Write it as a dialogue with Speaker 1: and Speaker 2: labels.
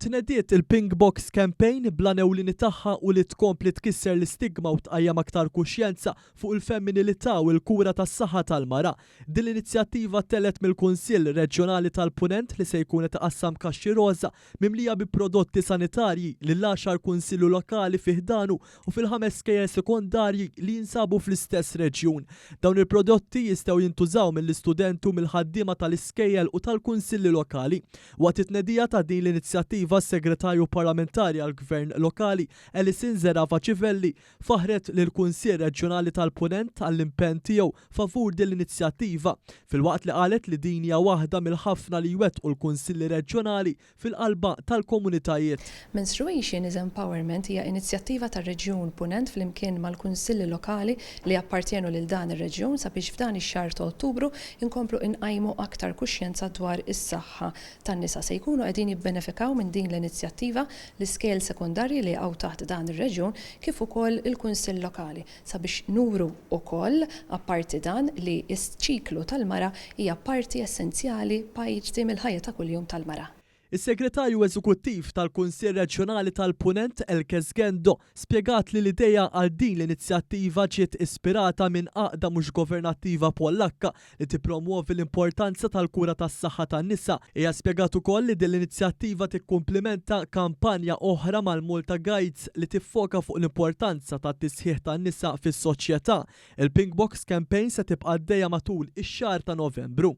Speaker 1: Tnediet il-Pink Box Campaign bl-għan ewlieni tagħha hu li tkompli tkisser l-istigma u tqajjem aktar kuxjenza fuq il-femminilità u l-kura tas-saħħa tal-mara. Din l-inizjattiva ttellgħet mill-Kunsill Reġjonali tal-Punent li se jkun qed iqassam kaxxi roża mimlija bi prodotti sanitarji lill-għaxar kunsillu lokali fi ħdanu u fil-ħames skejjel sekondarji li jinsabu fl-istess reġjun. Dawn il-prodotti jistgħu jintużaw mill-istudenti u mill-ħaddiema tal-iskejjel u tal-kunsilli lokali. Waqt it-tnedija ta' din l-inizjattiva s-Segretarju Parlamentari għall-Gvern Lokali, Alison Zerafa Civelli, faħħret lill-Kunsill Reġjonali tal-Punent għall-impenn tiegħu favur din l-inizjattiva, filwaqt li qalet li din hija waħda mill-ħafna li jwettqu l-Kunsilli Reġjonali fil-qalba tal-komunitajiet.
Speaker 2: Menstruation is Empowerment hija inizjattiva tar-Reġjun Punent flimkien mal-Kunsilli Lokali li jappartjenu lil dan ir-reġjun sabiex f'dan ix-xahar ta' Ottubru nkomplu inqajmu aktar kuxjenza dwar is-saħħa tan-nisa. Se jkunu qegħdin jibbenefikaw minn din l-inizjattiva l-iskejjel sekondarji li jaqgħu taħt dan ir-reġjun kif ukoll il-Kunsill Lokali sabiex nuru wkoll apparti dan li s-ċiklu tal-mara hija parti essenzjali parti mill-ħajja ta' kuljum tal-mara.
Speaker 1: Is-Segretarju Eżekuttiv tal-Kunsill Reġjonali tal-Punent Elke Sgendo spjegat li l-idea għal din l-inizjattiva ġiet ispirata minn għaqda mhux governattiva Pollakka li tippromwovi l-importanza tal-kura tas-saħħa tan-nisa. Hija spjegat ukoll li din l-inizjattiva tikkumplimenta kampanja oħra mal-Malta Guides li tiffoka fuq l-importanza tat-tisħiħ tan-nisa fis-soċjetà. Il-Pink Box Campaign se tibqa' għaddejja matul ix-xahar ta' Novembru.